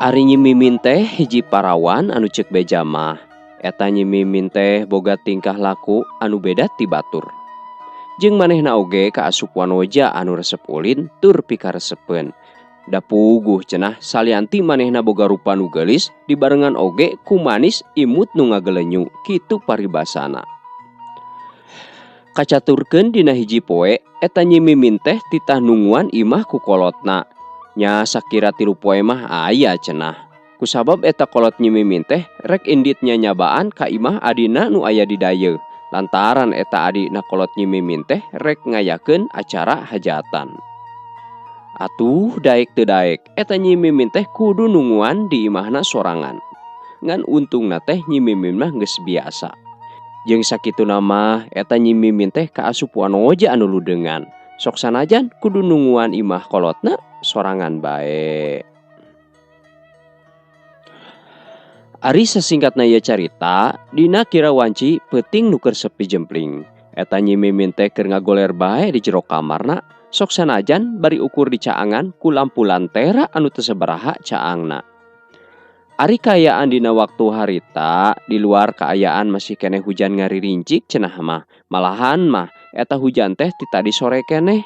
Ari Nyi Mimin teh hiji parawan anu ceuk beja mah. Eta Nyi Mimin teh boga tingkah laku anu beda ti batur. Jeung manehna oge kaasup wanoja anu resep ulin tur pikaresepeun. Da puguh cenah salianti manehna boga rupa nu geulis dibarengan oge ku manis imut nu ngagelenyu kitu paribasana. Kacaturkeun dina hiji poe eta Nyi Mimin teh titah nunguan imah ku kolotna. Nya sakira 3 poe mah aya cenah. Kusabab eta kolot Nyi Mimin teh rek indit nyanyabaan ka imah adina nu aya di dayeuh. Lantaran eta adina kolot Nyi Mimin teh rek ngayakeun acara hajatan. Atuh daek teu daek eta Nyi Mimin teh kudu nunguan di imahna sorangan. Ngan untungna teh Nyi Mimin mah geus biasa. Jeung sakituna mah eta Nyi Mimin teh kaasup wanoja anu ludeungan. Sok sanajan kudu nunguan imah kolotna sorangan bae. Ari sasingkatna ieu carita, dina kira wanci peuting nu keur sepi jempling. Eta Nyi Mimin teh keur ngagoler bae di jero kamarna, sok sanajan bari ukur dicaangan ku lampu lantera anu teu sabaraha caangna. Ari kaayaan dina waktu harita, di luar kaayaan masih keneh hujan ngaririncik cenah mah. Malahan mah eta hujan teh ti tadi sore keneh.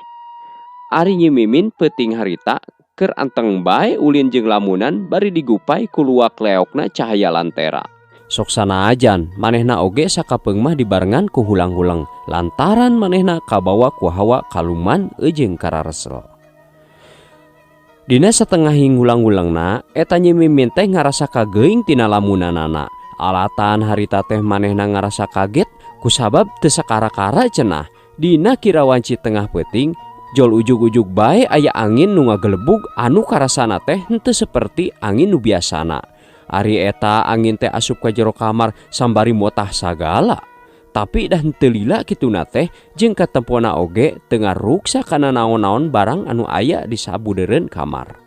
Ari Nyi Mimin peuting harita keur anteng bae ulin jeung lamunan bari digupai ku luak leokna cahaya lantera. Sok sanajan manehna oge sakapeung mah dibarengan ku hulang-huleng lantaran manehna kabawa ku hawa kaluman jeung kararesel. Dina satengah hulang-hulengna eta Nyi Mimin teh ngarasa kageuing tina lamunanana. Alatan harita teh manehna ngarasa kaget kusabab teu sakara-kara cenah. Dina kira wanci tengah peuting jol ujug-ujug bae aya angin nu ngagelebug anu karasana teh henteu seperti angin nu biasana. Ari eta angin teh asup ka jero kamar sambari motah sagala. Tapi dah henteu lila kituna teh jeung katempona oge teu ngaruksa kana naon-naon barang anu aya di sabudeureun kamar.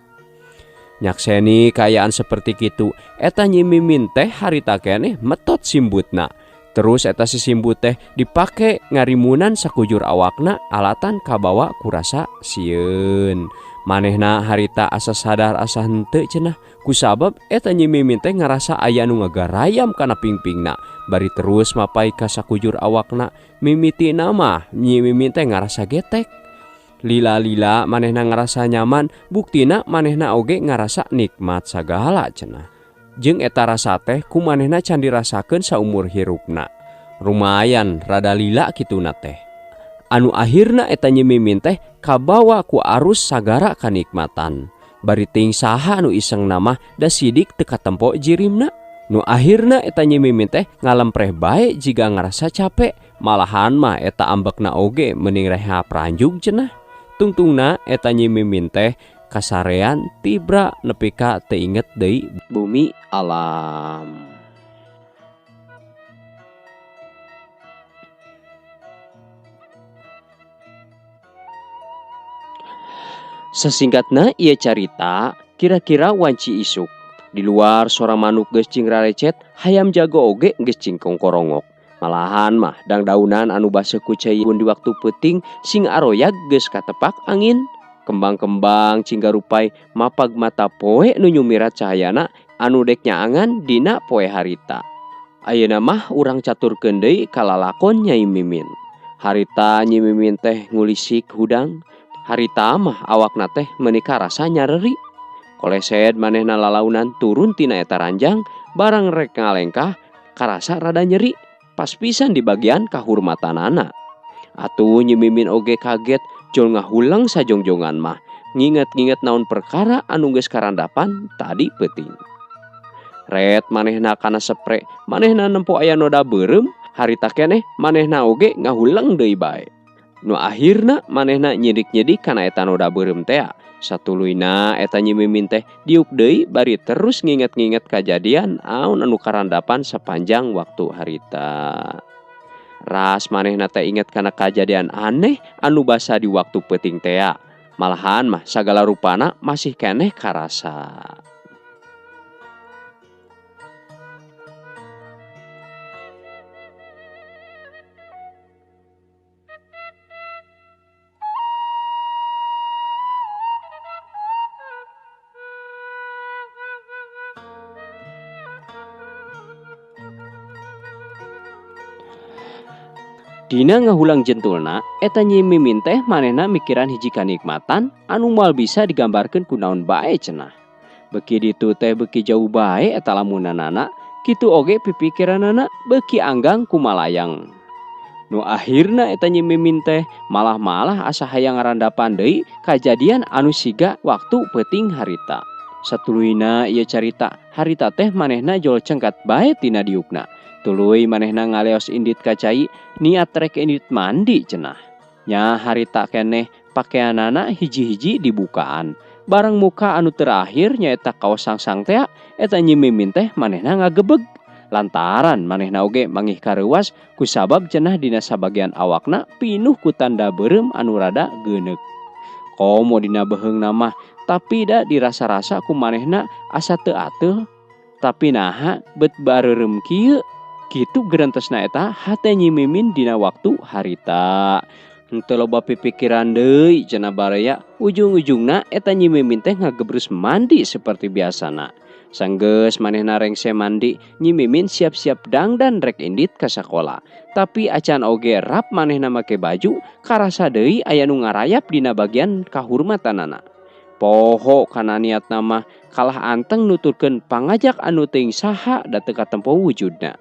Nyakseni kaayaan seperti kitu, eta Nyi Mimin teh harita keneh metot simbutna. Terus eta si simbut teh dipake ngarimunan sakujur awakna alatan kabawa kurasa sieun. Manehna harita asa sadar asa henteu cenah kusabab eta Nyi Mimin teh ngarasa aya nu ngagarayam kana pingpingna. Bari terus mapai ka sakujur awakna, mimitina mah Nyi Mimin teh ngarasa getek. Lila-lila manehna ngarasa nyaman, buktina manehna oge ngarasa nikmat sagala cenah. Jeung eta rasa teh ku manehna can dirasakeun saumur hirupna. Lumayan rada lila kituna teh. Anu akhirna eta Nyi Mimin teh kabawa ku arus sagara kanikmatan. Bari ting saha nu iseng mah da sidik teu katempo jirimna. Nu akhirna eta Nyi Mimin teh ngalempreh bae jiga ngarasa capek. Malahan mah eta ambekna oge mending reha pranjug cenah. Tungtungna eta Nyi Mimin teh kasarean tibra nepi ka teu inget deui bumi alam. Sasingkatna ieu carita kira-kira wanci isuk. Di luar sora manuk geus cing rarecet, hayam jago oge geus cing kongkorongok. Malahan mah dangdaunan anu baseuh ku cai di waktu peuting sing aroyag geus katepak angin. Kembang-kembang cinggarupai mapag mata poe nu nyumirat cahayana anu dek nyaangan dina poe harita. Ayeuna mah urang caturkeun deui ka lalakon Nyai Mimin. Harita Nyi Mimin teh ngulisik hudang. Harita mah awakna teh meuni karasa nyareri. Kolesed manehna lalaunan turun tina eta ranjang, barang rek ngalengkah karasa rada nyeri pas pisan di bagian kahurmatanana. Atuh Nyi Mimin oge kaget jol ngahuleng sajongjongan mah, nginget-nginget naon perkara anu geus karandapan tadi peuting. Ret manehna kana sepre, manehna nempo aya noda beureum, harita keneh manehna oge ngahuleng deui bae. Nu akhirna manehna nyidik-nyidik kana eta noda beureum tea. Satuluyna eta Nyi Mimin teh diuk deui bari terus nginget-nginget kajadian aun anu karandapan sepanjang waktu harita. Ras manehna teh inget kana kajadian aneh anu basa di waktu peuting tea. Malahan mah sagala rupana masih keneh karasa. Dina ngahulang jentulna eta Nyi Mimin teh manehna mikiran hiji kanikmatan anu moal bisa digambarkeun ku naon bae cenah. Beki ditu teh beki jauh bae eta lamunanana, kitu oge pipikiranana beki anggang kumalayang. Nu akhirna eta Nyi Mimin teh malah-malah asa hayang ngarandapan deui kajadian anu siga waktu peuting harita. Satuluyna ieu carita, harita teh manehna jol cengkat bae tina diukna. Tuluy manehna ngaleos indit ka cai, niat rek indit mandi cenah. Nya harita keneh pakeanana hiji-hiji dibukaan. Barang muka anu terakhir nyaeta kaos sangsang tea, eta Nyi Mimin teh manehna ngagebeg. Lantaran manehna oge mangih kareuwas kusabab cenah dina sabagian awakna pinuh ku tanda beureum anu rada geuneuk. Komo dina beheungna mah, tapi da dirasa-rasa ku manehna asa teu ateul. Tapi naha bet bareureum kieu? Kitu gerentesna eta hate Nyi Mimin dina waktu harita. Henteu loba pipikiran deui cenah baraya, ujung-ujungna eta Nyi Mimin teh ngagebrus mandi seperti biasana. Sanggeus manehna rengse mandi, Nyi Mimin siap-siap dangdan rek indit ka sakola. Tapi acan oge rap manehna make baju, karasa deui aya nu ngarayap dina bagian kahurmatanana. Poho kana niatna mah kalah anteng nuturkeun pangajak anu teuing saha da teu katempo wujudna.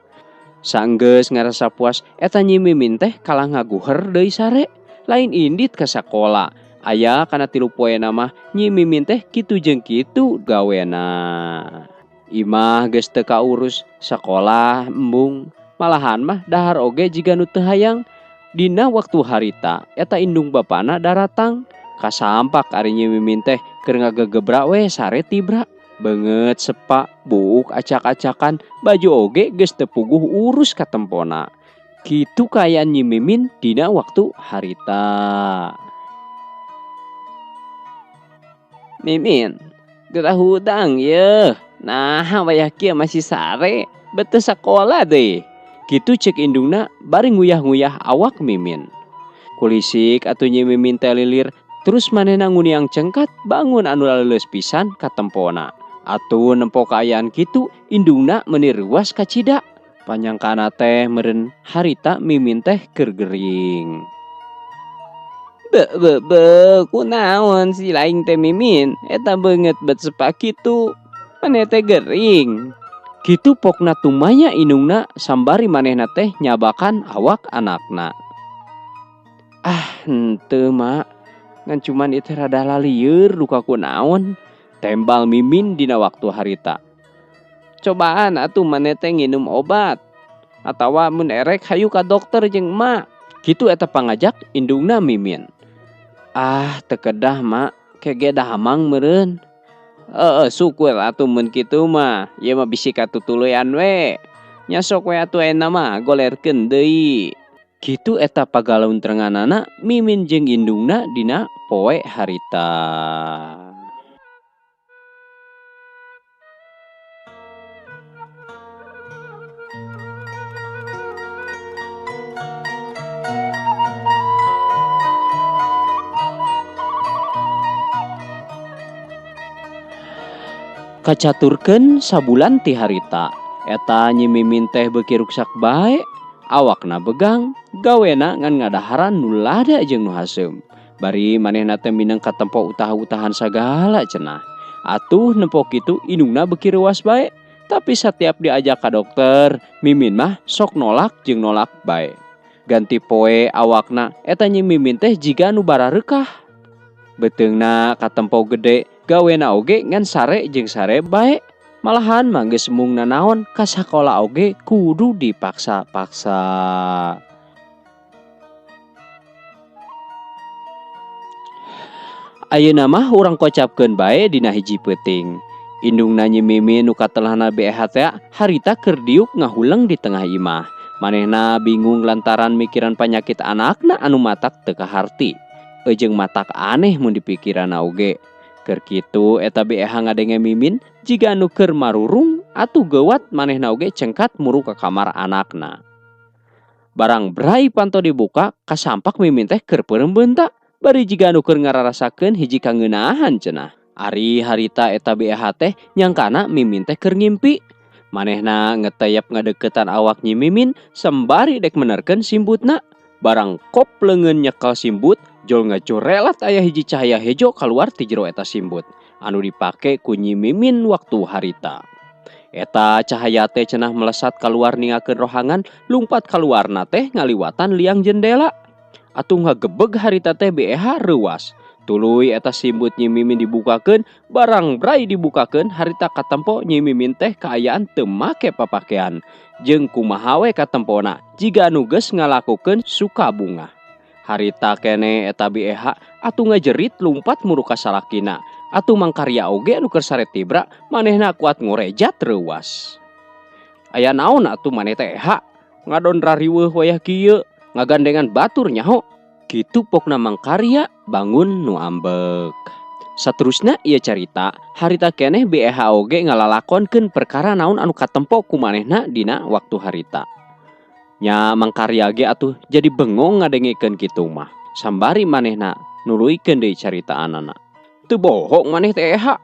Sanggeus ngarasa puas, eta Nyi Mimin teh kalah ngaguher deui sare, lain indit ka sakola. Aya kana 3 poena mah Nyi Mimin teh kitu jeung kitu gawena. Imah geus teu kaurus, sakolah embung, malahan mah dahar oge jiga nu teu hayang. Dina waktu harita eta indung bapana daratang, kasampak ari Nyi Mimin teh keur ngagegebra we sare tibra. Beungeut sepa, buuk acak-acakan, baju oge geus teu puguh urus katempona. Kitu kaayaan Nyi Mimin dina waktu harita. Mimin, gerah hudang yeuh. Nah, wayah kieu masih sare, beteu sakola deui. Kitu ceuk indungna bari nguyah-nguyah awak Mimin. Kulisik atuh Nyi Mimin teh lilir, terus manehna nguniang cengkat bangun anu laleuleus pisan katempona. Atuh nempo kaayaan kitu, indungna meuni reuas kacida. Panyangkana teh meureun harita Mimin teh keur gering. Be, be, be, kunaon si laing teh Mimin? Eta beungeut bet sepa kitu. Maneh teh gering. Kitu pokna tumanya indungna sambari manehna teh nyabakan awak anakna. Ah, henteu mak. Ngan cuman ieu teh rada lalieur duka kunaon. Tembal Mimin dina waktu harita. Cobaan atuh maneh teh nginum obat. Atawa mun erek hayu ka dokter jeung emak. Kitu eta pangajak indungna Mimin. Ah, teu kedah mak, kege dahamang meureun. Heeh, syukur atuh mun kitu mah. Ieu mah bisi katutuluyan we. Nya sok we atuh ayeuna mah golerkeun deui. Kitu eta pagalaun-terenganana Mimin jeung indungna dina poe harita. Kacaturkeun sabulan ti harita, eta Nyi Mimin teh beuki ruksak bae, awakna begang, gawena ngan ngadaharan nu lada jeung nu haseum. Bari manehna teh mineng katempo utah-utahan sagala cenah. Atuh nempo kitu indungna beuki reuas bae, tapi satiap diajak ka dokter, Mimin mah sok nolak jeung nolak bae. Ganti poe awakna eta Nyi Mimin teh jiga nu barareukah. Beuteungna katempo gede, gawena oge ngan sare jeung sare bae. Malahan mah geus embung nanaon ka sakola oge kudu dipaksa-paksa. Ayeuna mah urang kocapkeun bae dina hiji peuting. Indungna Nyi Mimin nu katelahna BEH teh harita keur diuk ngahuleng di tengah imah. Manehna bingung lantaran mikiran panyakit anakna anu matak teu kaharti. Ejeung matak aneh mun dipikiranna oge. Keur kitu eta BEH ngadenge Mimin jiga anu keur marurung atuh geuwat manehna oge cengkat muru ka kamar anakna. Barang brai panto dibuka kasampak Mimin teh keur peureum beunta bari jiga anu keur ngararasakeun hiji kangeunahan cenah. Ari harita eta BEH teh nyangkana Mimin teh keur ngimpi. Manehna ngeteyep ngadeukeutan awak Nyi Mimin sembari dek menerkeun simbutna. Barang kop leungeun nyekel simbut, jol ngacorelat aya hiji cahaya hejo kaluar ti jero eta simbut anu dipake ku Nyi Mimin waktu harita. Eta cahaya teh cenah melesat kaluar ningakeun rohangan, lumpat kaluarna teh ngaliwatan liang jendela. Atuh ngagebeg harita teh BEH reuwas. Tuluy eta simbut Nyi Mimin dibukakeun, barang brai dibukakeun harita katempo Nyi Mimin teh kaayaan teu make papakean. Jeung kumaha we katempona jiga anu geus ngalakukeun suka bungah. Harita keneh eta BEH atuh ngajerit lumpat muru ka salakina. Atuh mangkarya oge anu keur sare tibra manehna kuat ngorejat reuwas. Aya naon atuh maneh teh EH? Ngadon rariweuh wayah kieu, ngagandengan batur nyaho. Kitu pokna mangkarya bangun nu ambek. Saterusna ieu carita, harita keneh BEH oge ngalalakonkeun perkara naon anu katempo ku manehna dina waktu harita. Nya mangkarya ge atuh jadi bengong ngadengekeun kitu mah. Sambari manehna nuluykeun deui caritaanana. Teu bohong maneh teh EH.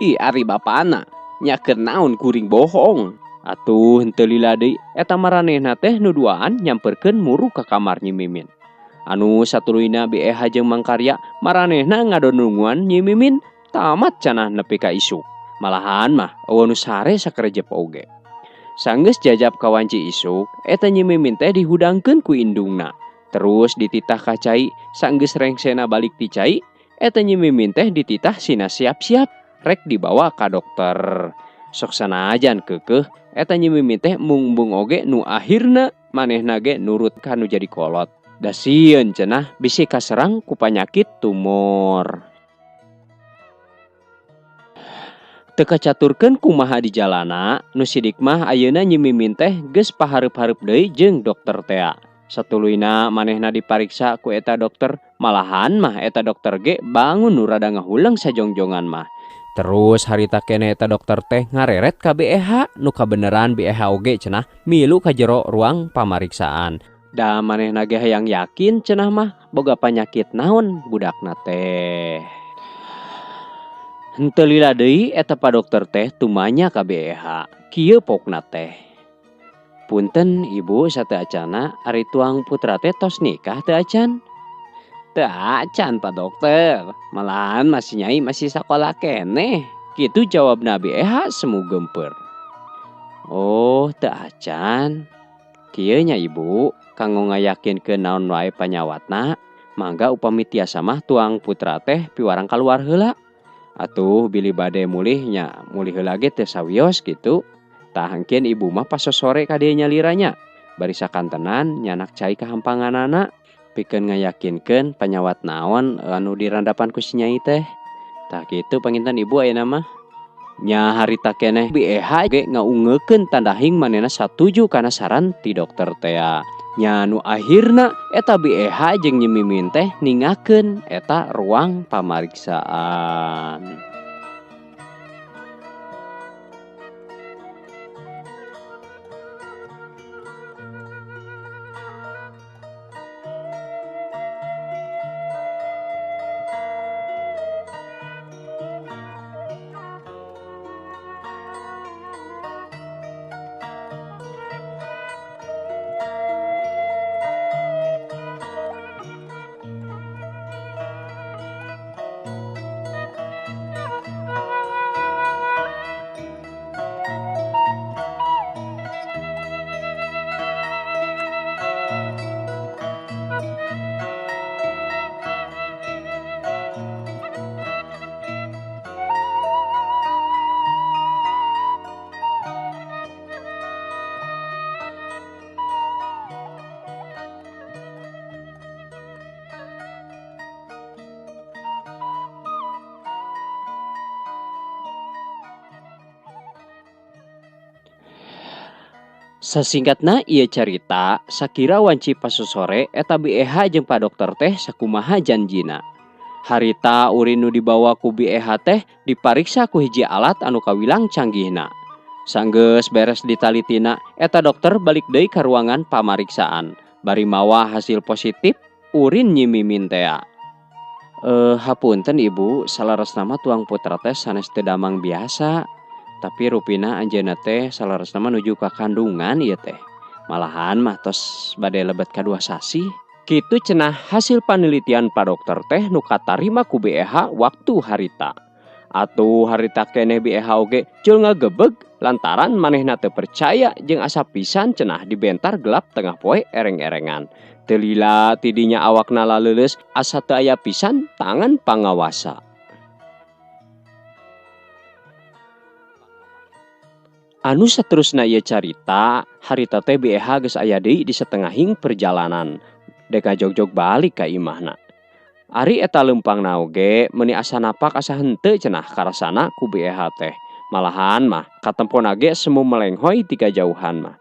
Ih ari bapana, nya keur naon kuring bohong. Atuh henteu lila deui eta maranehna teh nu duaan nyamperkeun muru ka kamar Nyi Mimin. Anu satuluyna BEH jeung Mangkarya maranehna ngadonunguan Nyi Mimin tamat cenah nepi ka isuk. Malahan mah eueuh nu sare sakerejep oge. Sanggeus jajab ka wanci isuk, eta Nyi Mimin teh dihudangkeun ku indungna. Terus dititah ka cai, sanggeus rengsena balik ti cai, eta Nyi Mimin teh dititah sina siap-siap rek dibawa ka dokter. Sok sanajan keukeuh, eta Nyi Mimin teh mung-mung oge nu akhirna manehna ge nurut ka nu jadi kolot. Da sieun cenah bisi kaserang ku panyakit tumor. Teu kacaturkeun kumaha di jalana, nu sidik mah ayeuna Nyi Mimin teh geus pahareup-hareup deui jeung dokter tea. Satuluyna manehna dipariksa ku eta dokter, malahan mah eta dokter ge bangun nu rada ngahuleng sajongjongan mah. Terus harita keneh eta dokter teh ngareret ka BEH, nu kabeneran BEH oge cenah milu ka jero ruang pamariksaan. Da manehna ge hayang yakin cenah mah boga panyakit naon budakna teh. Henteu lila deui eta pa dokter teh tumanya ka BEH. Kieu pokna teh. Punten ibu sateu acana ari tuang putra teh tos nikah teu acan? Teu acan pa dokter, malahan masih nyai masih sakola keneh. Kitu jawabna BEH semu geumpeur. Oh, teu acan. Kieu nya ibu, kanggo ngayakinkeun naon wae panyawatna, mangga upami tiasa mah tuang putra teh piwarang kaluar heula. Atuh bilih bade mulih nya mulih heula ge teu sawios kitu. Tah engkeun ibu mah pas sosore ka dieu nyaliranya. Bari sakantenan nyanak cai kahampanganana pikeun ngayakinkeun panyawat naon anu dirandapan ku si nyai teh. Tah kitu panginten ibu ayeuna mah. Nya harita keneh BEH ge ngaungekeun tandahing manehna satuju kana saran ti dokter tea. Nya nu akhirna eta BEH jeung Nyi Mimin teh ningakeun eta ruang pamariksaan. Sasingkatna ieu carita, sakira wanci pasosore eta BEH jeung pa dokter teh sakumaha janjina. Harita urin nu dibawa ku BEH teh dipariksa ku hiji alat anu kawilang canggihna. Sanggeus beres ditalitina, eta dokter balik deui ka ruangan pamariksaan. Bari mawa hasil positif urin Nyi Mimin tea. Hapunten ibu, salaresna mah tuang putra teh sanes teu damang biasa. Tapi rupina anjeunna teh salaresna mah nuju ka kandungan ieu teh. Malahan mah tos bade lebet ka 2 sasih. Kitu cenah hasil panelitian pa dokter teh nu katarima ku BEH waktu harita. Atuh harita keneh BEH oge jol ngagebeg lantaran manehna teu percaya jeung asa pisan cenah dibentar gelap tengah poe ereng-erengan. Teu lila tidinya awakna laleuleus asa teu aya pisan tangan pangawasa. Anu saterusna ieu carita, harita teh BEH geus aya deui di setengahing perjalanan. Dek ngajogjog balik ka imahna. Ari eta leumpangna oge meuni asa napak asa henteu cenah karasana ku BEH teh. Malahan mah katempona ge semu melenghoy ti kajauhan mah.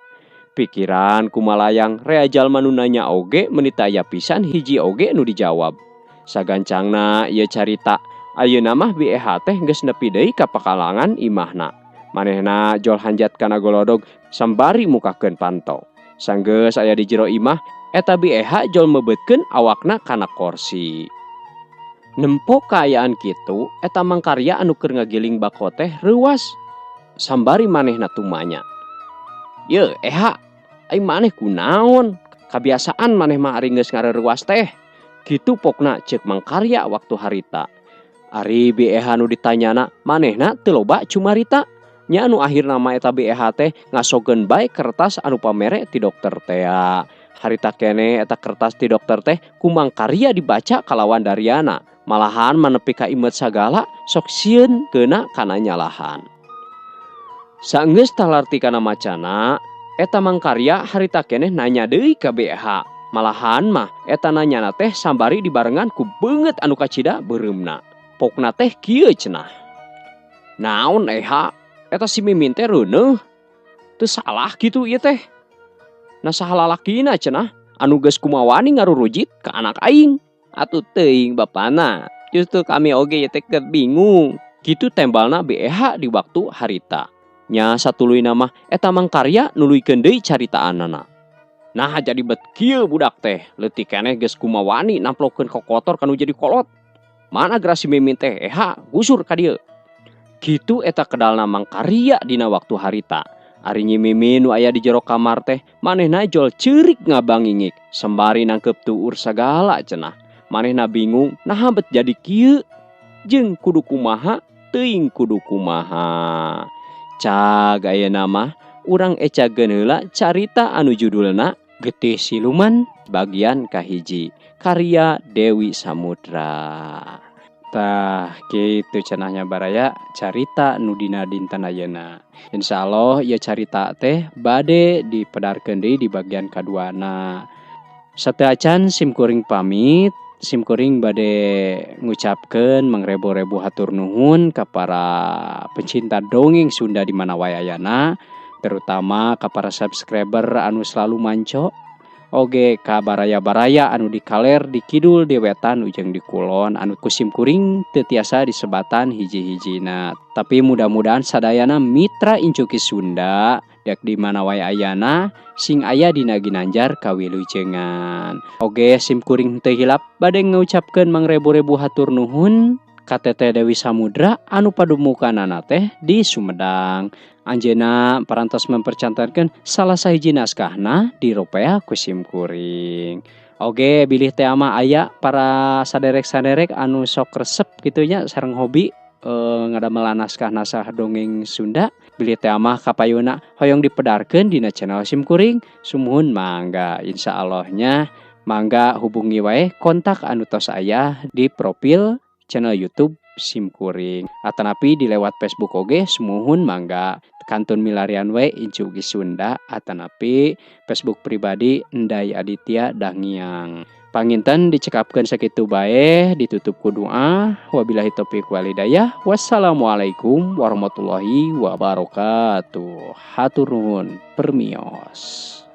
Pikiran kumalayang rea jalma nu nanya oge meuni teu aya pisan hiji oge nu dijawab. Sagancangna ieu carita, ayeuna mah BEH teh geus nepi deui ka pakalangan imahna. Manehna jol hanjat kana golodog sambari mukakeun panto. Sanggeus aya di jero imah, eta BEH jol mebeutkeun awakna kana korsi. Nempo kaayaan kitu, eta mangkarya anu keur ngagiling bako teh reuwas. Sambari manehna tumanya. Ye, eha, aing maneh kunaon? Kabiasaan maneh mah ari geus ngareuwas teh. Kitu pokna ceuk mangkarya waktu harita. Ari BEH nu ditanyana, manehna teu loba cumarita. Nya anu akhirna mah eta BEH teh ngasogeun bae kertas anu pamere ti dokter tea. Harita keneh eta kertas ti dokter teh ku mangkarya dibaca kalawan dariana. Malahan manepi ka imet sagala sok sieun keuna kana nyalahan. Saenggeus talarti kana macana, eta mangkarya harita keneh nanya deui ka BEH. Malahan mah eta nanyana teh sambari dibarengan ku beungeut anu kacida beureumna. Pokna teh kieu cenah. Naon eha? Eta si Mimin teh reuneuh. Teu salah kitu ieu teh. Nah saha lalakina cenah anu geus kumawani ngarurujit ka anak aing. Atuh teuing bapana. Justru kami oge ieu teh keur bingung. Kitu tembalna BEH di waktu harita. Nya satuluyna mah eta mangkarya nuluykeun deui caritaanana. Nah jadi bet kieu budak teh, leutik keneh geus kumawani namplokeun kokotor kanu jadi kolot. Mana geura si Mimin teh eha gusur ka dieu. Kitu eta kedalna mangkarya dina waktu harita. Ari Nyi Mimin nu aya di jero kamar teh manehna jol ceurik ngabangingik sembari nangkep tuur sagala cenah. Manehna bingung naha bet jadi kieu jeung kudu kumaha teuing kudu kumaha. Cag ayeuna mah urang ecageun heula carita anu judulna Getih Siluman bagian kahiji karya Dewi Samudra. Tah kitu cenahnya baraya carita nu dina dinten ayeuna. Insyaallah ieu carita teh bade dipedarkeun deui di bagian kaduana. Sateuacan sim kuring pamit, sim kuring bade ngucapkeun mangrebo-rebo hatur nuhun ka para pecinta dongeng Sunda di mana wae ayana, terutama ka para subscriber anu selalu manco. Oge ka baraya-baraya anu di kaler, di kidul, di wetan, ujeng di kulon anu kusim kuring teu tiasa disebatan hiji-hijina. Tapi mudah-mudahan sadayana mitra Incuki Sunda dek di mana wae ayana sing aya dina ginanjar kawilujengan. Oge sim kuring teu hilap bade ngucapkeun mangrebo-rebo hatur nuhun ka Teteh Dewi Samudra anu padumukanana teh di Sumedang. Anjeunna parantos mempercantenkeun salah sahiji naskahna di ropea ku sim kuring. Oge bilih teh ama aya para saderek-saderek anu sok resep kitu nya sareng hobi ngadamel naskah-naskah dongeng Sunda, bilih teh amah kapayuna hoyong dipedarkeun dina channel sim kuring, sumuhun mangga insyaallohnya mangga hubungi wae kontak anu tos aya di profil channel YouTube sim kuring atanapi di lewat Facebook oge sumuhun mangga kantun milarian we Incuki Sunda atanapi Facebook pribadi Ndai Aditya Dangiang. Panginten dicekapkeun sakitu bae, ditutup ku doa. Wabillahi taufik walhidayah. Wassalamualaikum warahmatullahi wabarakatuh. Hatur nuhun permios.